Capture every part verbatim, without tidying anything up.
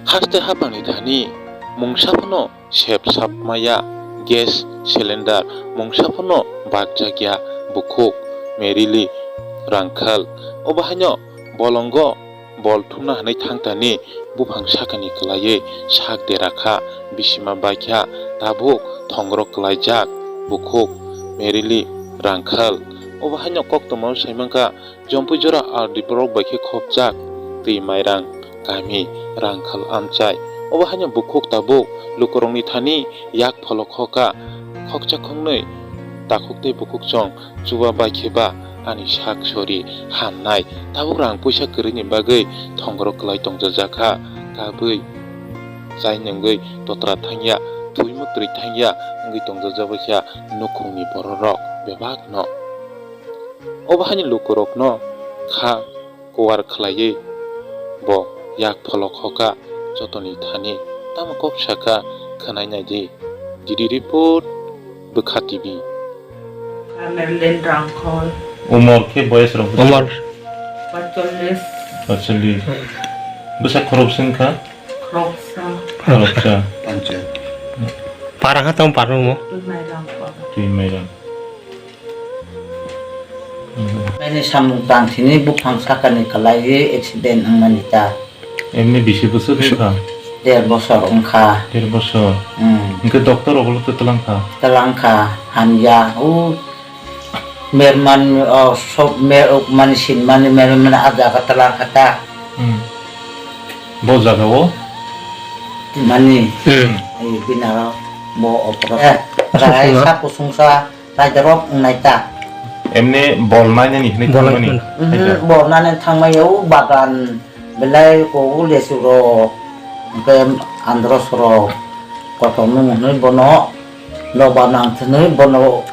Haste haphangni thani mungsa phano sep sap maya, gas cylinder mungsa phano bakjakya bukhuk Merili Rangkhal. Obo haino bolongo bol thumna hwnwi thangtani buphang sakani kwlaiwi sak dera kha, bisima bai kha, tabuk thongro kwlaijak bukhuk Merili Rangkhal. Obo haino koktwmao sai mankha, Jompui jora R D block bai khe khopjak twi mairang kami Rangkhal amchai. Obo haino bukhuk tabuk lukurokni thani yak pholok kho kha, khoksa khoknwi takhuk tei bukhuk chwng chuba bai khe ba ani sak sori hamnai. Tabuk rang puisa kwrwini bagwi thongro kwlai tongjajak kha, kabwi chai nungwi totra thangya, thwi mwtwi thangya wngwi tongjajak bai kha nukhungni bororok bebakno. Obo haino lukurokno kha kuwar khlaiwi bo yak pholok kho kha jotoni thani. Tamo kok sakha khwnai nai di. D D report, Bwkha T V. Merlin Rangkhol. Umor khe boyes rok? Umor? Pachchollis. Pachchollis. Bwsa khorok sing kha? Khoroksa. Khoroksa. Para ha tamo para mo? Twi mairang para. Twi mairang. Nini samung tang sini buphang sakani kwlaiwi accident wngmani ta. Emni bisi bwswk wngkha? Der bosor wngkha. Der bosor. Hmm. Hwnkhe doctor rok ulo twi twlang kha? Twlang kha, hamya. O merman, o, sob mer, o, mani sin mani merman a jaga twlang kha ta. Hmm. Bo jaga o? Mani. Hmm. Ei binaro bo operation. Eh, rai sa kusungsa. Raida rok wngnai ta. Emni bol nainani hinwi Bol thangmani. Nainani. Mhm, bol nainani thangmani o bagan belai ko o lesu rok, hwnkhe andros rok kotor nung hinwi bono loba nang hinwi bono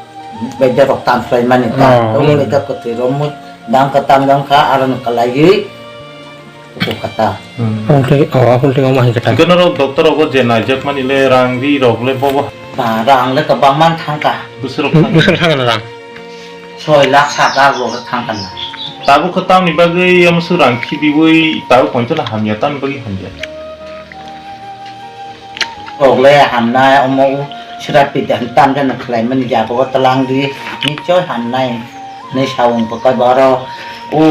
bedek rok tanslai mani ta. Oh. Tamo hmm. Bedek kwtwi romwi dangka tamjang kha aroni kwlaiwi. Kata. Hmm. Aphulthing, oh, aphulthing omo hai kata. Hwnkhe norok doctor rogo je naijakmani le rang ri rok le bobo. Ba, rang le kwbangma thangkha. Bwswk rok thangkha? Bwswk thangkha na rang? Soi lakh sat lakh rok thangkha na. Tabuk khe tamni bagwi omo swk rang khibiwi tabuk poito no hamya, tamni bagwi hamya? Rok le hamnai, omo sira pide han tam jani khlai mani jaga o twlang di, nichoi hamnai. Ni saung pakai baro, u,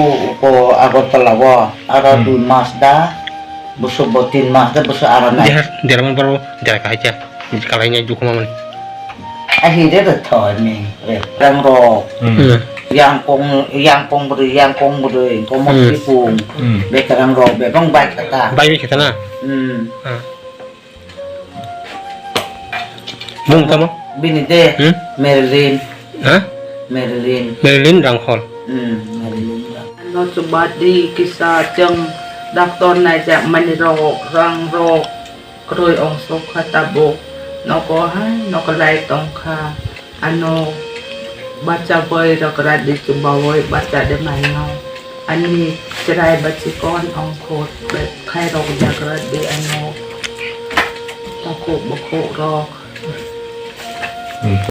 ko Agartala o, aro hmm. Dui mas da, busuk bo tin mas da, busuk aro nai. Dera, dera man baro, dera kahai cha, kalai nai dukhu mamani. Ahi re re thoi ni, re, rang rok. Hmm. Hmm. Yang kong, yang kong bwrwi, yang kong bwrwi, komo hmm. Sipung, hmm. Bekarang rok, bebang bai kata. Bai kata na? Hmm. Ah. Mung tamo? Bini de, hmm? Marilyn. Ha? Marilyn. Marilyn Rangkhol. Hmm, Marilyn Rangkhol. Ano chubadi kisa chwng doctor naijak mani rok, rang rok, kroi ong sok kha tabuk. Nogo hai, nogo lai tong kha. Ano bacha boi rok radi chubawi bacha de maino. Ani chwrai ba chikon ongkhor khairok jagra di ano takhuk bukhuk rok. Hmm.